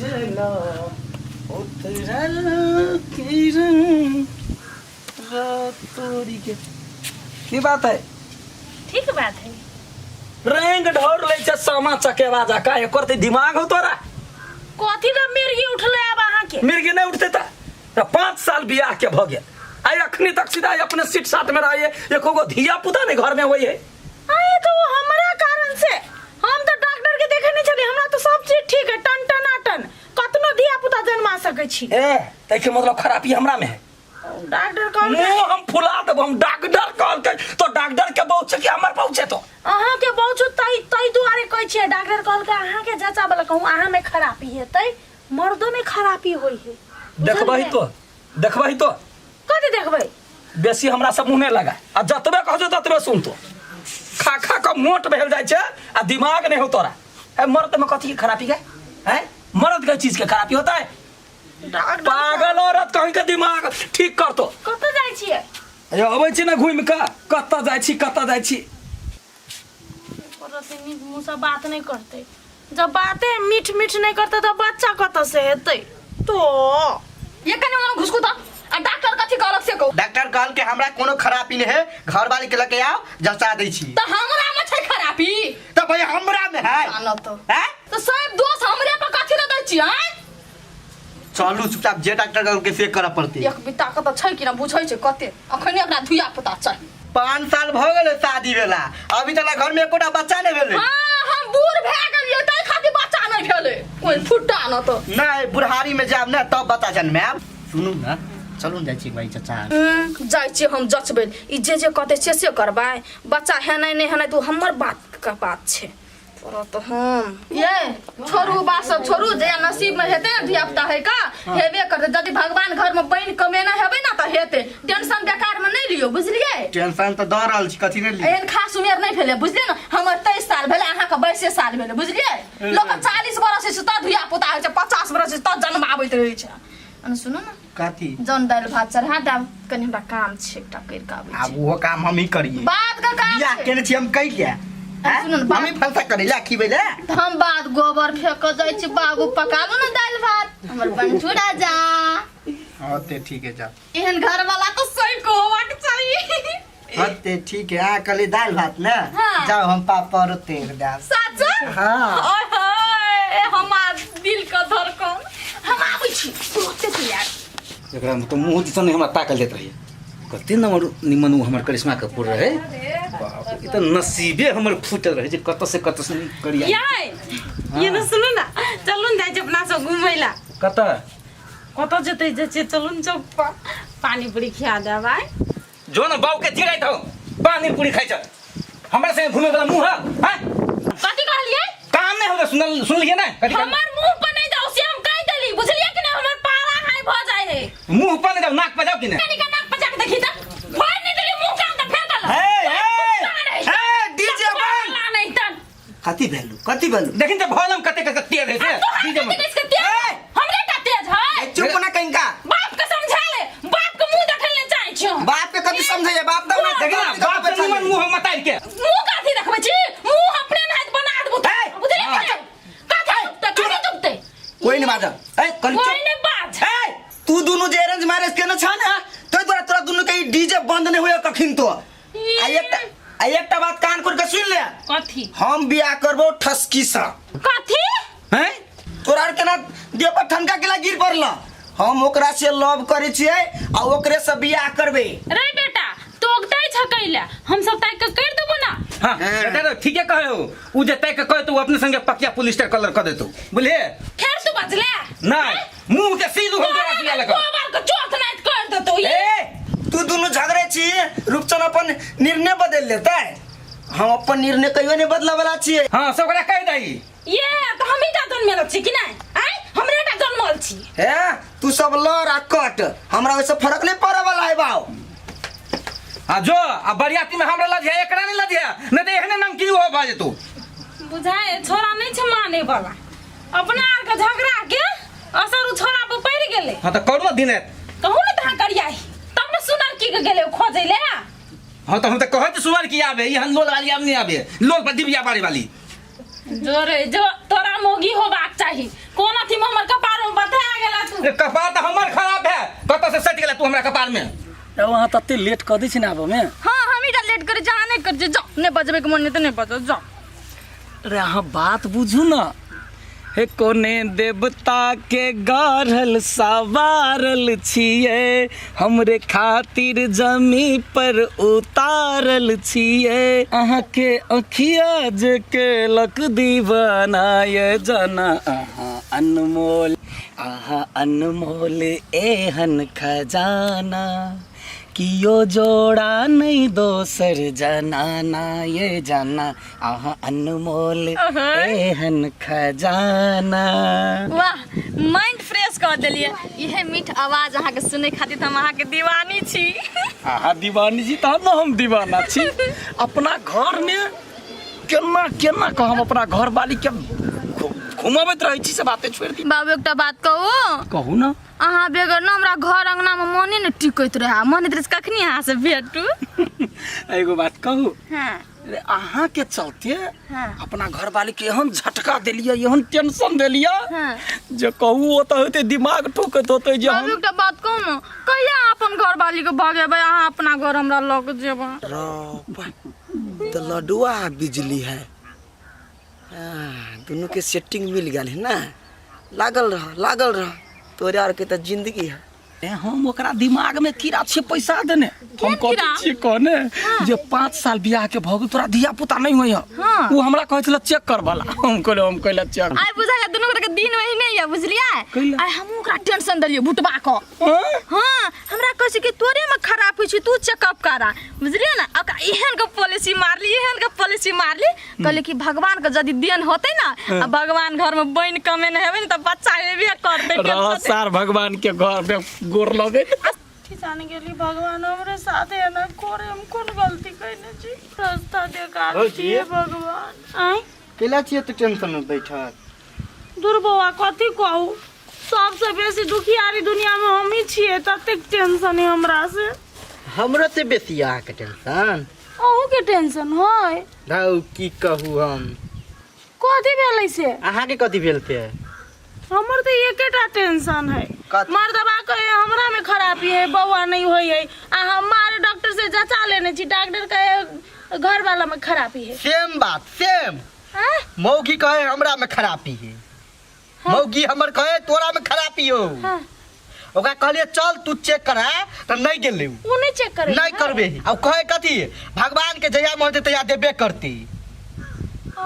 उजला उतरल किरण रातोरी के की बात है? ठीक बात है। रंग ढोर लै छै सामा चकेवा जका, एकर ते दिमाग हो तोरा। कथी ला मिर्गी उठले आब अहाँ के? मिर्गी नहीं उठते त 5 साल बियाह के भ गेल, आइ अखनी तक सीधा अपने सीट साट में रहिए, एको गो धिया पुता नहीं घर में होई है। आए तो वो हमरा कारण से, हम तो डॉक्टर के देखे नहीं छली, हमरा तो सब चीज ठीक है, टन टन टन, कतनो धिया पुता जन्मा सके छी। ए तै के मतलब खराबी हमरा में है? डॉक्टर कहल मुंह हम फुला देब हम। डॉक्टर कहलकै तो डॉक्टर के बहु छै कि हमर बहु छै? तो अहाँ के बहु छै तै तै दुआरे कहै छियै। डॉक्टर कहलकै अहाँ के जचा वाला कहूँ अहाँ में खराबी हेतै, मर्दो में खराबी होई है। देखबही तो, देखबही तो। कथी देखबै? बेसी हमरा सब मुँह नहि लगा आ जतबे कहजो ततबे सुनतो। खा खा कऽ मोट भेल जाइ छै आ दिमाग नहीं हो तोरा। ए मर्द में कथी के खराबी है? हैं, मर्द के चीज के खराबी होता है? डॉक्टर पागल औरत कहीं के दिमाग ठीक कर तो। कतऽ जाइ छियै? अरे अबै छी ने घुमि कऽ, कतऽ जाइ छी, कतऽ जाइ छी। ओकरा से नीक मुँहसँ बात नहि करतै, जब बाते मीठ मीठ नहि करतै तऽ बच्चा कतऽ से हेतै? तो ये कने मने घुसकू त आ डॉक्टर कथी कहलक से कहू। डॉक्टर कहल के हमरा कोनो खराबी नहीं है, घर वाली के लके आओ जचा दै छी। त हमरा में छै खराबी? त भाई हमरा में है। जानत तो। हैं? त सब दोष हमरे पर कथी ल दै छी? हैं, चलू चुपचाप, जे डॉक्टर कहल के से करऽ पड़तै। एक बित्ता के त छै कि ना बुझै छै कते अखने एकरा धुइया पुता चाही। 5 साल भऽ गेलै शादी भेला, अभी तक घर में एकोटा बच्चा नहीं भेलै। हाँ, हम बूढ़ भए गेलियै तै खातिर बच्चा नहि भेलै, कोइ फुट्टा न तो। नहीं, बुढ़ारी में जाब ने तब बच्चा जन्मायब। सुनू ने, चलू ने जाइ छी भाई चचा। जाइ छियै हम जचबै। ई जे जे कहतै से से करबै। बच्चा हेनाइ नहि हेनाइ तऽ ओ हमर बात के बात छै। तोरा तऽ हम ये छोड़ू, बात सब छोड़ू। जे नसीब में हेतै ने धिया पुता है का हेबे करतै। यदि भगवान घर में बनि कमेने हेबै ने तऽ हेतै। टेंशन बेकार में नहि लियौ, बुझलियै? टेंशन तऽ दऽ रहल छी, कथी नहि लियौ। एहन खास उमेर नहि भेलै, बुझलियै ने? हमर 23 साल भेलै, अहाँके 22 साल भेलै, बुझलियै? लोक 40 बरस होइ छै तऽ धिया पुता होइ छै, 50 बरस होइ छै तऽ जन्माबैत रहै छै। अने सुनू ने। कथी? जौन दालि भात चढ़ा देब, कनि हमरा काम छै एकटा करि कऽ आबै आब छी। ओहो काम हम ही करिए? बात के काम बियाह छै। केने छी हम कै ले? हैं? सुनू ने, बात- हम ही फलसा करै ला खिबै ला? तऽ हम बाद गोबर फेंक जाइ छी बाबू, पका लू ने दालि भात हमर बंटू राजा। हाँ ते ठीक है, जाओ। एहन घर वाला तो सही को होबाक चाही। हाँ ते ठीक है, अहाँ कहली दालि भात ने? हाँ। जाओ, हम पापड़ तेर देब। सच? हाँ। ओए होए, हमार दिल के धड़कन। हम आबै छी तुरते तैयार। एकरा में तो मुँह दिसन नहीं हमरा ताकल जाइत रहिए। कते नम्बर निमन उ हमर करिश्मा कपूर रहे। बाप रे, ई तऽ नसीबे हमर फूटल रहे जे कतऽ से कतऽ से करिया। याय ये न सुनू ना, चलू ने जाइ छी अपना सब घुमै ला। कतऽ? कतऽ जेतै जे छै, चलू ने चौक पर पानी पूरी खिया देब आइ। जो न बाऊ के चिड़ैत हो, पानी पूरी खाइ छ हमरा संगे घूमे वाला मुंह है, हैं? कथी कहलियै? काम नहीं होता। सुनल सुनलिए ना कथी कहलियै? हमर मुंह पर नहीं जाओ से हम कहि देली, बुझलियै कि नहीं? हमर पारा हाई भ जाय है। मुंह पर नहीं जाओ, नाक पर जाओ कि नहीं? कनी का नाक पर जाके देखी त फाड़ नहीं देली मुंह कान त फेर देलक। हे, हे, हे, डीजे बंद। नहीं तन। कथी भेलू, कथी भेलू? देखिन त भोलम कते कते तेज है से तोहर डीजे कथी में। किसके तेज? हमरे का तेज है। चुप ना कहीं का। बाप के समझा ले, बाप के मुंह देखल ले चाहे छियो। बाप के कथी समझैया? बाप तऽ हमरा देखिन ना बाप के निमन मुंह मतार के। मुंह कथी देखबै छी? मुंह अपने नहाइत बना देबो। हे! बुझलियै? हाँ। कथी चुपते, कथी चुपते? कोई नहीं बाजल। ए कल कोई चुप। नहीं बाज। ए तू दुनू जे अरेंज मैरिज केने छ ने तोय द्वारा तोरा दुनू के ई डीजे बंद नहीं होय कखिन तो। आ एकटा बात कान खोल के सुन ले। कथी? हम बियाह करबो ठसकी सा। कथी? हैं? तोरा आर केना देह पर ठनका केला गिर पड़ल? हम ओकरा से लव करे छियै आ ओकरे से बियाह करबे। रे बेटा, तो ओगताई छ कैला, हम सब ताक के कर देबो ना। हाँ, बेटा तो ठीके कहे हो। उ जे तय के कहे तो उ अपने संगे पकिया पुलिस्टर कलर कर देतो, बुझलिए? फेर तू बजले। नहीं, मुंह के सीधू हम तोरा दिया लगा। गोबर के चोथ नाइत कर देतो। ए तू दुनू झगड़े छी, रूपचन अपन निर्णय बदल लेतै। हम अपन निर्णय कहियो नहीं बदला वाला छियै। हाँ, सब ओकरा कह दही। ये तो हम ही टा जन्मेल छी कि नहीं? आय हमरे टा जन्मल छी। हे तू सब लड़ आ कट, हमरा ओइसे फर्क नहीं पड़े वाला है बाऊ। हाँ जो आ बरियाती में हमरा लजिया, एकरा नहीं लजिया, नहीं तो एहने नमकीन हो भा जेतौ। बुझाए छोरा नहीं छै माने वाला, अपना आर के झगड़ा के असर उ छोरा पर पड़ गेलै। हाँ तो करू ना दिन कहू ना तहाँ करियाही तब ना सुनर की के गेलै खोजै ले। हाँ तो हम तो कहत सुनर की आबे, ई हम लोल वाली आब नहीं आबे, लोल पर दिव्या बारी वाली। जो रे जो, तोरा मोगी होबाक चाही। कोन अथी में हमर कपार कपार में। रे वहाँ तते लेट कऽ दै छै ने आबऽ में। हाँ, हम ही लेट करे जहाँ नहीं कर जे, जाओ, नहीं बजबे के मन नहीं तो नहीं बजो, जाओ। रे अहाँ बात बुझू ना, हे कोने देवता के गढ़ल सवारल छियै, हमरे खातिर जमी पर उतारल छियै, अहाँके अखिया जे केलक दीवाना ये जाना, अहाँ अनमोल, अहाँ अनमोल एहन खजाना, कियो जोड़ा नहीं दोसर जनाना ये जाना, अहाँ अनमोल एहन खजाना। वाह, माइंड फ्रेश कर देलिए। इहे मीठ आवाज अहाँ के सुने खातिर हम अहाँ के दीवानी छी। अहाँ दीवानी छी तहन ने हम दीवाना छी। अपना घर में केना केना कह हम अपना घर वाली के घुमाबैत रहै छी से बाते छोड़ि दी। बाबू, एकटा बात कहू? कहू ना। अहाँ बेगर न हमरा घर अंगना में मने न टिकैत रहे, मन होइत रहे कखनी अहाँ से भेटू। एगो बात कहू? हाँ। अरे अहाँ के चलते हाँ। अपना घर वाली के एहन झटका देलियै, एहन टेंशन देलियै हाँ। जे कहू ओ तऽ होते दिमाग ठोकैत होते जे बाबू, हम एकटा बात कहू न, कहिया अपन घर वाली के भगेबै, अहाँ अपना घर हमरा लऽ के जेबै? तो लडुआ बिजली है, दोनों के सेटिंग मिल गया है ना। लागल रह, लागल रह, तोरे आर के तो जिंदगी है। ए, हम ओकरा दिमाग में कीड़ा छियै पैसा देने। हम कीड़ा? कहै छियै कहने जे 5 साल बियाह के भऽ गेल, तोरा धिया पुता नहीं होइय। हाँ। ओ हमरा कहै छलै चेक कर वाला, हम कहलियै हम कहलियै चेक। आइ बुझा गेल दुनू गोटे के दिन महीने यऽ, बुझलियै? कैला? आइ हमहूँ ओकरा टेंशन देलियै भुटबा कऽ। हाँ? हाँ, हमरा कहै छै कि तोरे में खराब होइ छै, तू चेकअप करा, बुझलियै ने? ओकरा एहन के पॉलिसी मारली, एहन के पॉलिसी मारली, कहलियै कि भगवान के यदि देन होतै ने आ भगवान घर में बनि कमेने हेबै ने तऽ बच्चा हेबे करतै। रह सार भगवान के घर में गोर लगैत। जान गेली भगवान हमरे साथे एना करे, हम कोन गलती कइने छी? रास्ता देखा भौजी। छियै भगवान। आँय? केला छियै तऽ टेंशन में बैठल? दूर बौआ, कथी कहू, सबसे बेसी दुखियारी दुनिया में हम ही छियै, ततेक टेंशन है हमरा से। हमरो से बेसी अहाँके टेंशन? अहूँ के टेंशन है? धौ, की कहू हम। कथी भेलै से? अहाँके कथी भेल से? हमर तऽ एकेटा टेंशन है। कथी? मर्दबा कहे हमरा में खराबी है, बौआ नहीं होई है, आ हमारे डॉक्टर से जचा लेने छी, डॉक्टर कहे घर वाला में खराबी है। सेम बात, सेम। आँ? मौगी कहे हमरा में खराबी है, मौगी हमर कहे तोरा में खराबी हो। हाँ। ओकरा कहलिए चल तू चेक करा, तऽ नहीं गेलै उ। उ नहीं चेक करे? नहीं करबे। आ कहे कथी, भगवान के जहिया मन हेतै तहिया देबे करती। आ,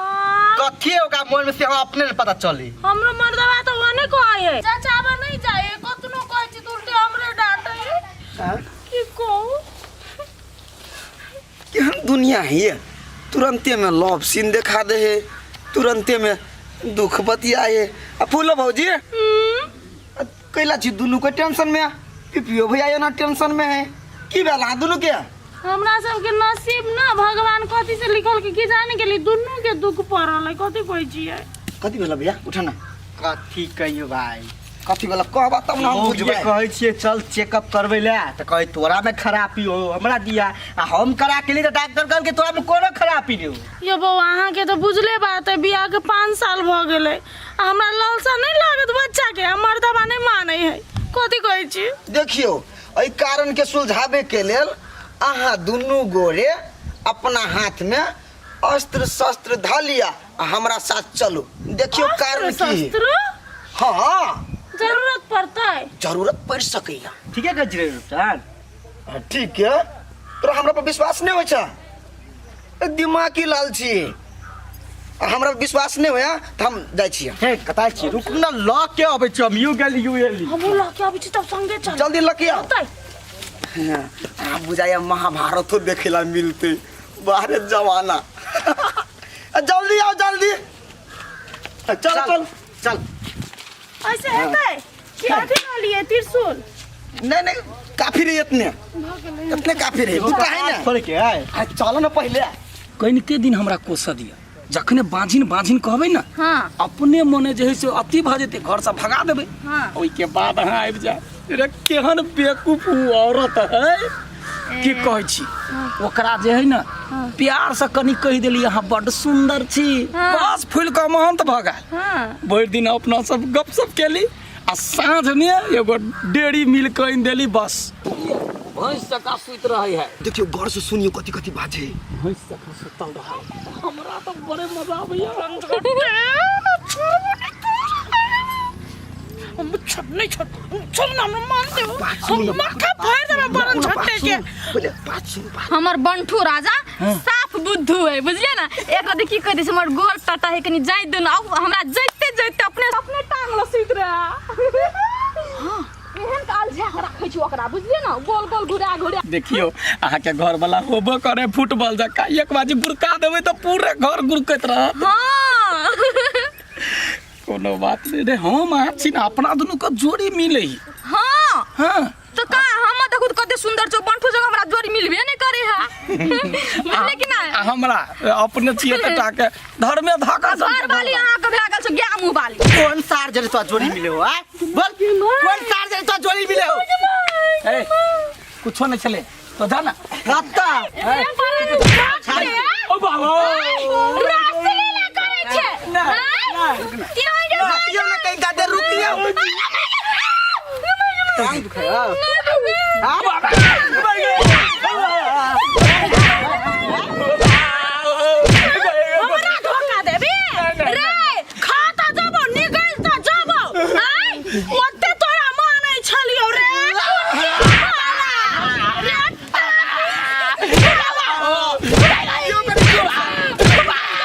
कथी ओकरा मन में से हम अपने ने पता चली। हमरो मर्दबा तो ओने कहै है चाचाबा नहीं जाए, कतनो कहै छी तऽ उल्टे हमरे डांटे है। की कहू? केहन दुनिया है ये, तुरंते में लव सीन देखा दे है, तुरंते में दुख बतिया है। आ फूलो भौजी, आ कैला छी दुनू के टेंशन में? पिपियो भैया एना टेंशन में है, की भेल अहाँ दुनू के? हमरा सबके नसीब ना भगवान कथी से लिखल के की जाने के लिए दुनू के दुख पड़ल है। कथी कहै छियै? कथी भेल भैया? उठा ना। कथी कहियो भाई? कथी भेल कहबा तब ना हम मौगिए बुझबै। कहै छियै चल चेकअप करबै लए, तऽ कहै तोरा में खराबी हो, हमरा दिया, आ हम करा के लिए तऽ डॉक्टर कहलकै तोरा में कोनो खराबी नहीं हो। यो बौआ, अहाँके तऽ बुझले बात है, बियाह के 5 साल भऽ गेलै आ हमरा लालसा नहीं लागत बच्चा के, आ मर्दबा नहीं मानै है। कथी कहै छी? देखियौ, एहि कारण के सुलझाबे के लेल अहाँ दुनू गोरे अपना हाथ में अस्त्र शस्त्र धऽ लिअ आ हमरा साथ चलू, देखियौ कारण की है। शस्त्र? हाँ। जरूरत पड़तै? जरूरत पड़ि सकैया। ठीके कहै छियै रुपचन। हाँ, ठीक है, तोरा हमरा पर विश्वास नहीं होइ छ? ए, दिमागी लाल छी। आ हमरा पर विश्वास नहीं होया तऽ हम जाइ छियै। हे, कतऽ छी? रुक न, लऽ के अबै छी हम। यू गेल, यू एली। हमहूँ लऽ के अबै छी, तब संगे चल। जल्दी लऽ के आउ। होतै? आ बुझाइया महाभारतो देखे ला मिलते, बाहरे जमाना। आ, जल्दी आओ, जल्दी चल चल चल। ऐसे हेतै कि अथी लऽ लिए त्रिशूल? नहीं नहीं, काफी रही इतने, इतने काफी रही। तू काहे ना छोड़ के आय। आ, चलो ना पहले। कनिके दिन हमरा कोसऽ दिअ, जखने बाझिन बाझिन कहबै ने, हाँ। अपने मने जे है से अति भऽ जेतै, घरसँ भगा देबै। हाँ। ओहिके बाद अहाँ आबि जायब। रे केहन बेवकूफ उ औरत है, की कहै छी, ओकरा जे है ने प्यार से कनि कहि देली अहाँ बड्ड सुंदर छी, बस फूलि कऽ महंत भऽ गेल। हाँ। भरि दिन अपना सब गपशप केली आ साँझमे एगो डेयरी मिल्क आनि देली, बस। भैंस जकाँ सुति रहै है। देखियो गौर से सुनियो कथी कथी बाजे। भैंस जकाँ सुतल रहै, हमरा तऽ बड़े मजा आबैया। हम छोड़ नहीं छोड़, छोड़ ना, हम मान दे, हम माथा फाड़ देबे बरन छट्टे के। पहिले बात सुन बात। हमर बंठू राजा साफ बुद्धू है, बुझलिए ना? एक आदमी की कह दे छै, हमर गोर टाटा है, कनी जाय दो ना। आउ हमरा जइते जइते अपने अपने टांग लसैत रहे। हां, एहन काल झा के राखै छी ओकरा, बुझलिए ना? गोल गोल घुरा घुरा। देखियो अहाँके घर वाला होबो करे फुटबॉल जकाँ, एक बाजी गुड़का देबै तऽ पूरे घर गुड़कैत रहत। हां, कोनो बात नहीं रे, हम अहाँ छी ना, अपना दुनू के जोड़ी मिले। हां। हां। तो का हम देखू त कते सुंदर छौ बंठू जगह, हमरा जोड़ी मिलबे नहीं करे है, बुझले कि ना? आ हमरा अपने छियै तऽ टाके धर्मे धाका सब। घर वाली अहाँ के भए गेल छौ गाय मुँह वाली। कौन सार जरे तो जोड़ी मिले हो? आ बोल, कौन सार जरे तो जोड़ी मिले हो? ए, कुछो नहीं छले तो जा ना। कत्ता? ओ बाबा। रासलीला करै छै। नहीं, रुकियो ना कहीं गादे, रुकियो। टांग दुखायो? हमरा धोखा देबी रे? खा त जबो, निकल त जबो। आय ओते तोरा मानै छलियौ रे रे।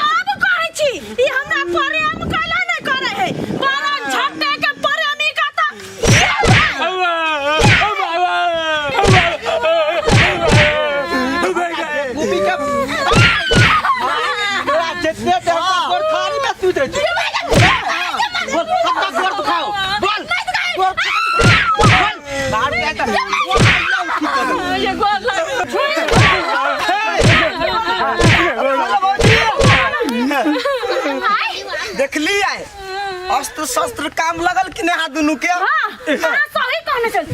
अब कहै छी ई हमरा प्रेम कैला नहि करै है, बड़ा झट्टे के प्रेमिका त। गोपी का तोरा जितने देर तक गोर थाली में सूत रहे छी। बोल कत्ता गोर दुखाओ? बोल गोर, बोल बाहर जाए त ये गोर लाग। देखली आए अस्त्र शस्त्र काम लगल कि नहीं हाथ दुनू के? हाँ, सही कहने छल।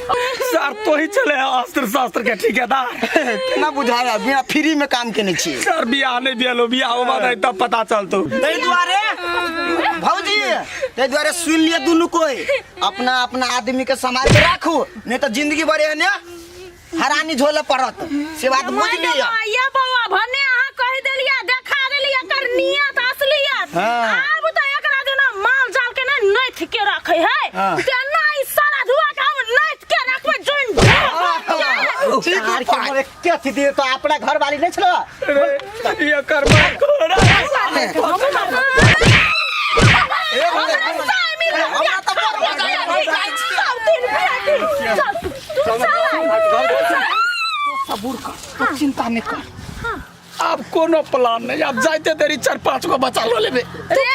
सर तो ही चले अस्त्र शस्त्र के ठेकेदार। केना बुझाया बिना फ्री में काम केने छी। सर बियाह नहीं भेलो, बियाह होबा नहीं तब पता चलतो। ताहि दुआरे भौजी, ताहि दुआरे सुन लिअ दुनू कोई, अपना अपना आदमी के संभाल के राखू, नहीं तो जिंदगी भर एहने हरानी झोले पड़त, से बात बुझ लिअ। ये बौआ, भने अहाँ कहि देलियै, देखा देलियै एकर नियत असलियत। हाँ। आब तऽ एकरा जेना माल जाल के ने नैथ के रखै है, तेना ई सारा धुआ के हम नैथ के रखबै जोइन। ठीक तार के उपाय। हमर एके अथी दिए तो अपना घर वाली नहीं छलो। ये कर्मा खोरा। ए भौजी, हमरा तऽ बड़ मजा आयल। चल तू चल। सबूर कर, तो चिंता नहीं कर, अब कोनो प्लान नहीं, अब जाते देरी 4-5 गो बचा लो लेबे। रे।